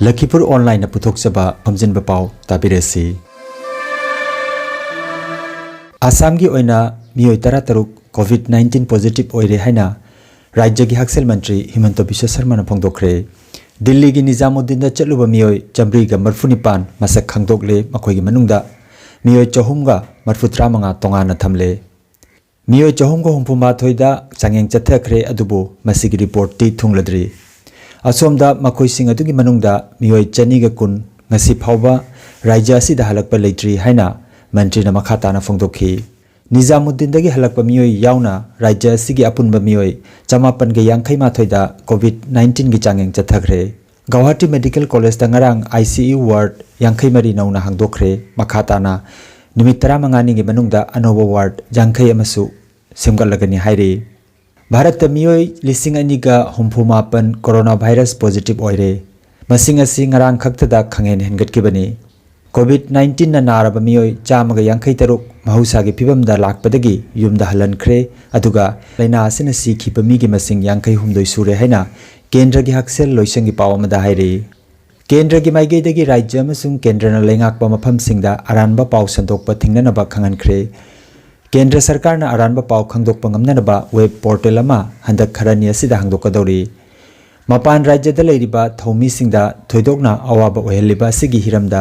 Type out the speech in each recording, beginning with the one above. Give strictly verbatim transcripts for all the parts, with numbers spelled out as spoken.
ꯂꯈꯤꯄꯨꯔ ꯑꯣꯟꯂꯥꯏꯟꯅ ꯄꯨꯊꯣꯛꯆꯕ ꯈꯣꯝꯖꯤꯟꯕ ꯄꯥꯎ ꯇꯥꯕꯤꯔꯁꯤ꯫ ꯑꯁꯥꯝꯒꯤ ꯑꯣꯏꯅ ꯃꯤꯑꯣꯏ ꯇꯔꯥꯇꯔꯨꯛ COVID nineteen positive ꯑꯣꯏꯔꯦ ꯍꯥꯏꯅ ꯔꯥꯖ꯭ꯌꯒꯤ ꯍꯛꯁꯦꯜ ꯃꯟꯇ꯭ꯔꯤ ꯍꯤꯃꯟꯇ ꯕꯤꯁ꯭ꯋ ꯁꯔꯃꯅ ꯐꯣꯡꯗꯣꯛꯈ꯭ꯔꯦ꯫ ꯗꯤꯜꯂꯤꯒꯤ ꯅꯤꯖꯥꯃꯨꯗꯗꯤꯟꯗ ꯆꯠꯂꯨꯕ ꯃꯤꯑꯣꯏ ꯆꯥꯃꯔꯤꯒ ꯃꯔꯤꯐꯨ ꯅꯤꯄꯥꯟ ꯃꯁꯛ ꯈꯪꯗꯣꯛꯂꯦ꯫ ꯃꯈꯣꯏꯒꯤ ꯃꯅꯨꯡꯗ ꯃꯤꯑꯣꯏ ꯆꯍꯨꯝꯒ ꯃꯔꯤꯐꯨꯇꯔꯥ ꯃꯉꯥ ꯇꯣꯉꯥꯟꯅ ꯊꯝꯂꯦ꯫ ꯃꯤꯑꯣꯏ ꯆꯍꯨꯝꯒ ꯍꯨꯝꯐꯨ ꯃꯥꯊꯣꯏꯗ ꯆꯥꯡꯌꯦꯡ ꯆꯠꯊꯈ꯭ꯔꯦ, ꯑꯗꯨꯕꯨ ꯃꯁꯤꯒꯤ ꯔꯤꯄꯣꯔꯠꯇꯤ ꯊꯨꯡꯂꯗ꯭ꯔꯤ꯫ ꯑꯁꯣꯝꯗ ꯃꯈꯣꯏꯁꯤꯡ ꯑꯗꯨꯒꯤ ꯃꯅꯨꯡꯗ ꯃꯤꯑꯣꯏ ꯆꯅꯤꯒ ꯀꯨꯟ ꯉꯁꯤ ꯐꯥꯎꯕ ꯔꯥꯖ꯭ꯌ ꯑꯁꯤꯗ ꯍꯜꯂꯛꯄ ꯂꯩꯇ꯭ꯔꯤ ꯍꯥꯏꯅ ꯃꯟꯇ꯭ꯔꯤꯅ ꯃꯈꯥ ꯇꯥꯅ ꯐꯣꯡꯗꯣꯛꯈꯤ꯫ ꯅꯤꯖꯥꯃꯨꯗꯗꯤꯟꯗꯒꯤ ꯍꯜꯂꯛꯄ ꯃꯤꯑꯣꯏ ꯌꯥꯎꯅ ꯔꯥꯖ꯭ꯌ ꯑꯁꯤꯒꯤ ꯑꯄꯨꯟꯕ ꯃꯤꯑꯣꯏ ꯆꯃꯥꯄꯟꯒ ꯌꯥꯡꯈꯩ ꯃꯥꯊꯣꯏꯗ COVID nineteenꯒꯤ ꯆꯥꯡꯌꯦꯡ ꯆꯠꯊꯈ꯭ꯔꯦ꯫ ꯒꯧꯍꯥꯇꯤ ꯃꯦꯗꯤꯀꯦꯜ ꯀꯣꯂꯦꯖꯇ ꯉꯔꯥꯡ ICU ward ꯌꯥꯡꯈꯩ ꯃꯔꯤ ꯅꯧꯅ ꯍꯥꯡꯗꯣꯛꯈ꯭ꯔꯦ꯫ ꯃꯈꯥ ꯇꯥꯅ ꯅꯨꯃꯤꯠ ꯇꯔꯥꯃꯉꯥꯅꯤꯒꯤ ꯃꯅꯨꯡꯗ ꯑꯅꯧꯕ ward ꯌꯥꯡꯈꯩ ꯑꯃꯁꯨ ꯁꯦꯝꯒꯠꯂꯒꯅꯤ ꯍꯥꯏꯔꯤ꯫ ꯚꯥꯔꯠꯇ ꯃꯤꯑꯣꯏ ꯂꯤꯁꯤꯡ ꯑꯅꯤꯒ ꯍꯨꯝꯐꯨ ꯃꯥꯄꯟ corona virus positive ꯑꯣꯏꯔꯦ꯫ ꯃꯁꯤꯡ ꯑꯁꯤ ꯉꯔꯥꯡ ꯈꯛꯇꯗ ꯈꯪꯍꯦꯟ ꯍꯦꯟꯒꯠꯈꯤꯕꯅꯤ꯫ COVID nineteenꯅ ꯅꯥꯔꯕ ꯃꯤꯑꯣꯏ ꯆꯥꯝꯃꯒ ꯌꯥꯡꯈꯩ ꯇꯔꯨꯛ ꯃꯍꯧꯁꯥꯒꯤ ꯐꯤꯕꯝꯗ ꯂꯥꯛꯄꯗꯒꯤ ꯌꯨꯝꯗ ꯍꯜꯍꯟꯈ꯭ꯔꯦ, ꯑꯗꯨꯒ ꯂꯥꯏꯅꯥ ꯑꯁꯤꯅ ꯁꯤꯈꯤꯕ ꯃꯤꯒꯤ ꯃꯁꯤꯡ ꯌꯥꯡꯈꯩ ꯍꯨꯝꯗꯣꯏ ꯁꯨꯔꯦ ꯍꯥꯏꯅ ꯀꯦꯟꯗ꯭ꯔꯒꯤ ꯍꯛꯁꯦꯜ ꯂꯣꯏꯁꯪꯒꯤ ꯄꯥꯎ ꯑꯃꯗ ꯍꯥꯏꯔꯤ꯫ ꯀꯦꯟꯗ꯭ꯔꯒꯤ ꯃꯥꯏꯀꯩꯗꯒꯤ ꯔꯥꯖ꯭ꯌ ꯑꯃꯁꯨꯡ ꯀꯦꯟꯗ꯭ꯔꯅ ꯂꯩꯉꯥꯛꯄ ꯃꯐꯝꯁꯤꯡꯗ ꯑꯔꯥꯟꯕ ꯄꯥꯎ ꯁꯟꯗꯣꯛꯄ ꯊꯤꯡꯅꯅꯕ ꯈꯪꯍꯟꯈ꯭ꯔꯦ꯫ ꯀꯦꯟꯗ꯭ꯔ ꯁꯔꯀꯥꯔꯅ ꯑꯔꯥꯟꯕ ꯄꯥꯎ ꯈꯪꯗꯣꯛꯄ ꯉꯝꯅꯅꯕ web portal ꯑꯃ ꯍꯟꯗꯛ ꯈꯔꯅꯤ ꯑꯁꯤꯗ ꯍꯥꯡꯗꯣꯛꯀꯗꯧꯔꯤ꯫ ꯃꯄꯥꯟ ꯔꯥꯖ꯭ꯌꯗ ꯂꯩꯔꯤꯕ ꯊꯧꯃꯤꯁꯤꯡꯗ ꯊꯣꯏꯗꯣꯛꯅ ꯑꯋꯥꯕ ꯑꯣꯏꯍꯜꯂꯤꯕ ꯑꯁꯤꯒꯤ ꯍꯤꯔꯝꯗ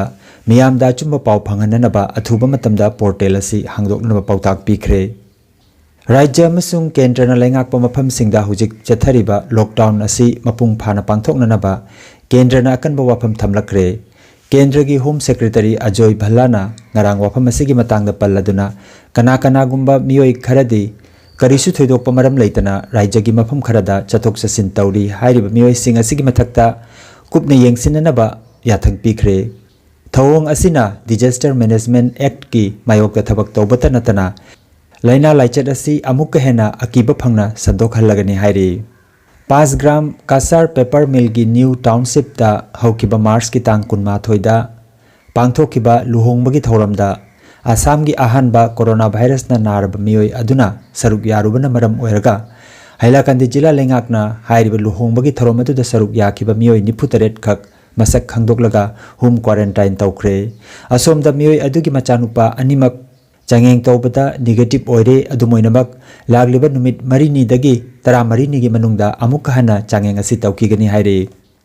ꯃꯤꯌꯥꯝꯗ ꯑꯆꯨꯝꯕ ꯄꯥꯎ ꯐꯪꯍꯟꯅꯅꯕ ꯑꯊꯨꯕ ꯃꯇꯝꯗ portal ꯑꯁꯤ ꯍꯥꯡꯗꯣꯛꯅꯕ ꯄꯥꯎꯇꯥꯛ ꯄꯤꯈ꯭ꯔꯦ꯫ ꯔꯥꯖ꯭ꯌ ꯑꯃꯁꯨꯡ ꯀꯦꯟꯗ꯭ꯔꯅ ꯂꯩꯉꯥꯛꯄ ꯃꯐꯝꯁꯤꯡꯗ ꯍꯧꯖꯤꯛ ꯆꯠꯊꯔꯤꯕ lockdown ꯑꯁꯤ ꯃꯄꯨꯡ ꯐꯥꯅ ꯄꯥꯡꯊꯣꯛꯅꯅꯕ ꯀꯦꯟꯗ꯭ꯔꯅ ꯑꯀꯟꯕ ꯋꯥꯐꯝ ꯊꯝꯂꯛꯈ꯭ꯔꯦ꯫ ꯀꯦꯟꯗ꯭ꯔꯒꯤ Home Secretary ꯑꯖꯣꯏ ꯚꯜꯂꯥꯅ ꯉꯔꯥꯡ ꯋꯥꯐꯝ ꯑꯁꯤꯒꯤ ꯃꯇꯥꯡꯗ ꯄꯜꯂꯗꯨꯅ, ꯀꯅꯥ ꯀꯅꯥꯒꯨꯝꯕ ꯃꯤꯑꯣꯏ ꯈꯔꯗꯤ ꯀꯔꯤꯁꯨ ꯊꯣꯏꯗꯣꯛꯄ ꯃꯔꯝ ꯂꯩꯇꯅ ꯔꯥꯖ꯭ꯌꯒꯤ ꯃꯐꯝ ꯈꯔꯗ ꯆꯠꯊꯣꯛ ꯆꯠꯁꯤꯟ ꯇꯧꯔꯤ ꯍꯥꯏꯔꯤꯕ ꯃꯤꯑꯣꯏꯁꯤꯡ ꯑꯁꯤꯒꯤ ꯃꯊꯛꯇ ꯀꯨꯞꯅ ꯌꯦꯡꯁꯤꯟꯅꯅꯕ ꯌꯥꯊꯪ ꯄꯤꯈ꯭ꯔꯦ꯫ ꯊꯧꯑꯣꯡ ꯑꯁꯤꯅ Disaster Management Actꯀꯤ ꯃꯥꯌꯣꯛꯇ ꯊꯕꯛ ꯇꯧꯕꯇ ꯅꯠꯇꯅ ꯂꯥꯏꯅꯥ ꯂꯥꯏꯆꯠ ꯑꯁꯤ ꯑꯃꯨꯛꯀ ꯍꯦꯟꯅ ꯑꯀꯤꯕ ꯐꯪꯅ ꯁꯟꯗꯣꯛꯍꯜꯂꯒꯅꯤ ꯍꯥꯏꯔꯤ꯫ ꯄꯥꯁꯒ꯭ꯔꯥꯝ ꯀꯁꯥꯔ paper millꯒꯤ new townshipꯇ ꯍꯧꯈꯤꯕ Marchꯀꯤ ꯇꯥꯡ ꯀꯨꯟꯃꯥꯊꯣꯏꯗ ꯄꯥꯡꯊꯣꯛꯈꯤꯕ ꯂꯨꯍꯣꯡꯕꯒꯤ ꯊꯧꯔꯝꯗ ꯑꯁꯥꯝꯒꯤ ꯑꯍꯥꯟꯕ corona virusꯅ ꯅꯥꯔꯕ ꯃꯤꯑꯣꯏ ꯑꯗꯨꯅ ꯁꯔꯨꯛ ꯌꯥꯔꯨꯕꯅ ꯃꯔꯝ ꯑꯣꯏꯔꯒ ꯍꯥꯏꯂꯥꯀꯟꯗꯤ ꯖꯤꯂꯥ ꯂꯩꯉꯥꯛꯅ ꯍꯥꯏꯔꯤꯕ ꯂꯨꯍꯣꯡꯕꯒꯤ ꯊꯧꯔꯝ ꯑꯗꯨꯗ ꯁꯔꯨꯛ ꯌꯥꯈꯤꯕ ꯃꯤꯑꯣꯏ ꯅꯤꯐꯨ ꯇꯔꯦꯠ ꯈꯛ ꯃꯁꯛ ꯈꯪꯗꯣꯛꯂꯒ ꯍꯣꯝ ꯀ꯭ꯋꯥꯔꯦꯟꯇꯥꯏꯟ ꯇꯧꯈ꯭ꯔꯦ꯫ ꯑꯁꯣꯝꯗ ꯃꯤꯑꯣꯏ ꯑꯗꯨꯒꯤ ꯃꯆꯥꯅꯨꯄꯥ ꯑꯅꯤꯃꯛ ꯆꯥꯡꯌꯦꯡ ꯇꯧꯕꯗ ꯅꯦꯒꯦꯇꯤꯚ ꯑꯣꯏꯔꯦ꯫ ꯑꯗꯨꯝ ꯑꯣꯏꯅꯃꯛ ꯂꯥꯛꯂꯤꯕ ꯅꯨꯃꯤꯠ ꯃꯔꯤꯅꯤꯗꯒꯤ ꯇꯔꯥꯃꯔꯤꯅꯤꯒꯤ ꯃꯅꯨꯡꯗ ꯑꯃꯨꯛꯀ ꯍꯟꯅ ꯆꯥꯡꯌꯦꯡ ꯑꯁꯤ ꯇꯧꯈꯤꯒꯅꯤ ꯍꯥꯏꯔꯤ꯫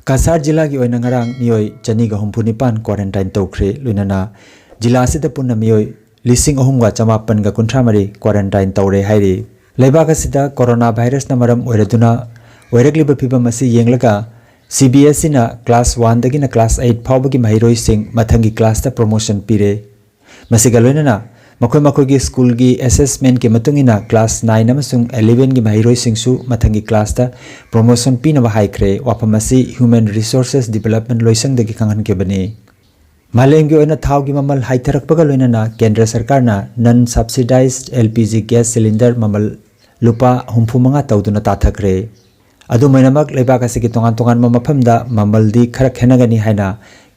ꯀꯁꯥꯔ ꯖꯤꯂꯥꯒꯤ ꯑꯣꯏꯅ ꯉꯔꯥꯡ ꯃꯤꯑꯣꯏ ꯆꯅꯤꯒ ꯍꯨꯝꯐꯨ ꯅꯤꯄꯥꯟ ꯀ꯭ꯋꯥꯔꯦꯟꯇꯥꯏꯟ ꯇꯧꯈ꯭ꯔꯦ꯫ ꯂꯣꯏꯅꯅ ꯖꯤꯂꯥ ꯑꯁꯤꯗ ꯄꯨꯟꯅ ꯃꯤꯑꯣꯏ ꯂꯤꯁꯤꯡ ꯑꯍꯨꯝꯒ ꯆꯃꯥꯄꯟꯒ ꯀꯨꯟꯊ꯭ꯔꯥ ꯃꯔꯤ ꯀ꯭ꯋꯥꯔꯦꯟꯇꯥꯏꯟ ꯇꯧꯔꯦ ꯍꯥꯏꯔꯤ꯫ ꯂꯩꯕꯥꯛ ꯑꯁꯤꯗ ꯀꯣꯔꯣꯅꯥ ꯚꯥꯏꯔꯁꯅ ꯃꯔꯝ ꯑꯣꯏꯔꯗꯨꯅ ꯑꯣꯏꯔꯛꯂꯤꯕ ꯐꯤꯕꯝ ꯑꯁꯤ ꯌꯦꯡꯂꯒ ꯁꯤ ꯕꯤ ꯑꯦꯁ ꯏꯅ ꯀ꯭ꯂꯥꯁ ꯋꯥꯟꯗꯒꯤꯅ ꯀ꯭ꯂꯥꯁ ꯑꯩꯠ ꯐꯥꯎꯕꯒꯤ ꯃꯍꯩꯔꯣꯏꯁꯤꯡ ꯃꯊꯪꯒꯤ ꯀ꯭ꯂꯥꯁꯇ ꯄ꯭ꯔꯣꯃꯣꯁꯟ ꯄꯤꯔꯦ꯫ ꯃꯁꯤꯒ ꯂꯣꯏꯅꯅ ꯃꯈꯣꯏ ꯃꯈꯣꯏꯒꯤ ꯁ꯭ꯀꯨꯜꯒꯤ ꯑꯦꯁꯦꯁꯃꯦꯟꯠꯀꯤ ꯃꯇꯨꯡ ꯏꯟꯅ ꯀ꯭ꯂꯥꯁ ꯅꯥꯏꯟ ꯑꯃꯁꯨꯡ ꯑꯦꯂꯦꯚꯦꯟꯒꯤ ꯃꯍꯩꯔꯣꯏꯁꯤꯡꯁꯨ ꯃꯊꯪꯒꯤ ꯀ꯭ꯂꯥꯁꯇ ꯄ꯭ꯔꯣꯃꯣꯁꯟ ꯄꯤꯅꯕ ꯍꯥꯏꯈ꯭ꯔꯦ꯫ ꯋꯥꯐꯝ ꯑꯁꯤ ꯍ꯭ꯌꯨꯃꯦꯟ ꯔꯤꯁꯣꯔꯁꯦꯁ ꯗꯤꯕꯦꯂꯞꯃꯦꯟꯠ ꯂꯣꯏꯁꯪꯗꯒꯤ ꯈꯪꯍꯟꯈꯤꯕꯅꯤ꯫ ꯃꯥꯂꯦꯝꯒꯤ ꯑꯣꯏꯅ ꯊꯥꯎꯒꯤ ꯃꯃꯜ ꯍꯥꯏꯊꯔꯛꯄꯒ ꯂꯣꯏꯅꯅ ꯀꯦꯟꯗ꯭ꯔ ꯁꯔꯀꯥꯔꯅ ꯅꯟ subsidise L P G gas cylinder ꯃꯃꯜ ꯂꯨꯄꯥ ꯍꯨꯝꯐꯨ ꯃꯉꯥ ꯇꯧꯗꯨꯅ ꯇꯥꯊꯈ꯭ꯔꯦ꯫ ꯑꯗꯨꯝ ꯑꯣꯏꯅꯃꯛ, ꯂꯩꯕꯥꯛ ꯑꯁꯤꯒꯤ ꯇꯣꯉꯥꯟ ꯇꯣꯉꯥꯟꯕ ꯃꯐꯝꯗ ꯃꯃꯜꯗꯤ ꯈꯔ ꯈꯦꯠꯅꯒꯅꯤ ꯍꯥꯏꯅ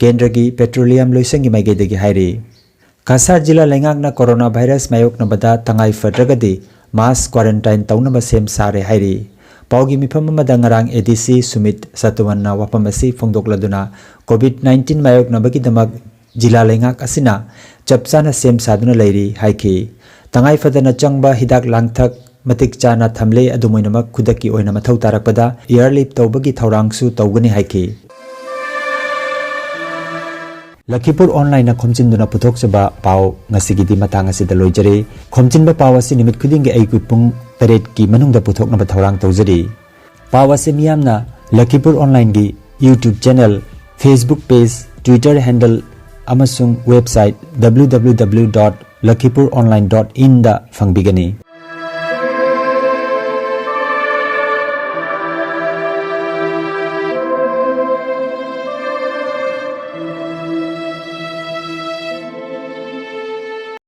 ꯀꯦꯟꯗ꯭ꯔꯒꯤ ꯄꯦꯇ꯭ꯔꯣꯂꯤꯌꯝ ꯂꯣꯏꯁꯪꯒꯤ ꯃꯥꯏꯀꯩꯗꯒꯤ ꯍꯥꯏꯔꯤ꯫ ꯀꯁꯥꯔ ꯖꯤꯂꯥ ꯂꯩꯉꯥꯛꯅ ꯀꯣꯔꯣꯅꯥ ꯚꯥꯏꯔꯁ ꯃꯥꯌꯣꯛꯅꯕꯗ ꯇꯉꯥꯏ ꯐꯗ꯭ꯔꯒꯗꯤ ꯃꯥꯁ ꯀ꯭ꯋꯥꯔꯦꯟꯇꯥꯏꯟ ꯇꯧꯅꯕ ꯁꯦꯝ ꯁꯥꯔꯦ ꯍꯥꯏꯔꯤ꯫ ꯄꯥꯎꯒꯤ ꯃꯤꯐꯝ ꯑꯃꯗ ꯉꯔꯥꯡ ꯑꯦ ꯗꯤ ꯁꯤ ꯁꯨꯃꯤꯠ ꯁꯇꯋꯟꯅ ꯋꯥꯐꯝ ꯑꯁꯤ ꯐꯣꯡꯗꯣꯛꯂꯗꯨꯅ, ꯀꯣꯚꯤꯗ ꯅꯥꯏꯟꯇꯤꯟ ꯃꯥꯌꯣꯛꯅꯕꯒꯤꯗꯃꯛ ꯖꯤꯂꯥ ꯂꯩꯉꯥꯛ ꯑꯁꯤꯅ ꯆꯞ ꯆꯥꯅ ꯁꯦꯝ ꯁꯥꯗꯨꯅ ꯂꯩꯔꯤ ꯍꯥꯏꯈꯤ꯫ ꯇꯉꯥꯏ ꯐꯗꯅ ꯆꯪꯕ ꯍꯤꯗꯥꯛ ꯂꯥꯡꯊꯛ ꯃꯇꯤꯛ ꯆꯥꯅ ꯊꯝꯂꯦ꯫ ꯑꯗꯨꯝ ꯑꯣꯏꯅꯃꯛ, ꯈꯨꯗꯛꯀꯤ ꯑꯣꯏꯅ ꯃꯊꯧ ꯇꯥꯔꯛꯄꯗ ꯏꯌꯔ ꯂꯤꯐ ꯇꯧꯕꯒꯤ ꯊꯧꯔꯥꯡꯁꯨ ꯇꯧꯒꯅꯤ ꯍꯥꯏꯈꯤ꯫ ꯂꯈꯤꯄꯨꯔ ꯑꯣꯟꯂꯥꯏꯟꯅ ꯈꯣꯝꯖꯤꯟꯗꯨꯅ ꯄꯨꯊꯣꯛꯆꯕ ꯄꯥꯎ ꯉꯁꯤꯒꯤꯗꯤ ꯃꯇꯥꯡ ꯑꯁꯤꯗ ꯂꯣꯏꯖꯔꯦ꯫ ꯈꯣꯝꯖꯤꯟꯕ ꯄꯥꯎ ꯑꯁꯤ ꯅꯨꯃꯤꯠ ꯈꯨꯗꯤꯡꯒꯤ ꯑꯌꯨꯛꯀꯤ ꯄꯨꯡ ꯇꯔꯦꯠꯀꯤ ꯃꯅꯨꯡꯗ ꯄꯨꯊꯣꯛꯅꯕ ꯊꯧꯔꯥꯡ ꯇꯧꯖꯔꯤ꯫ ꯄꯥꯎ ꯑꯁꯤ ꯃꯤꯌꯥꯝꯅ ꯂꯈꯤꯄꯨꯔ ꯑꯣꯟꯂꯥꯏꯟꯒꯤ YouTube channel, Facebook page, Twitter handle ꯑꯃꯁꯨꯡ website W W W dot lakhipur online dot in ꯗ ꯐꯪꯕꯤꯒꯅꯤ꯫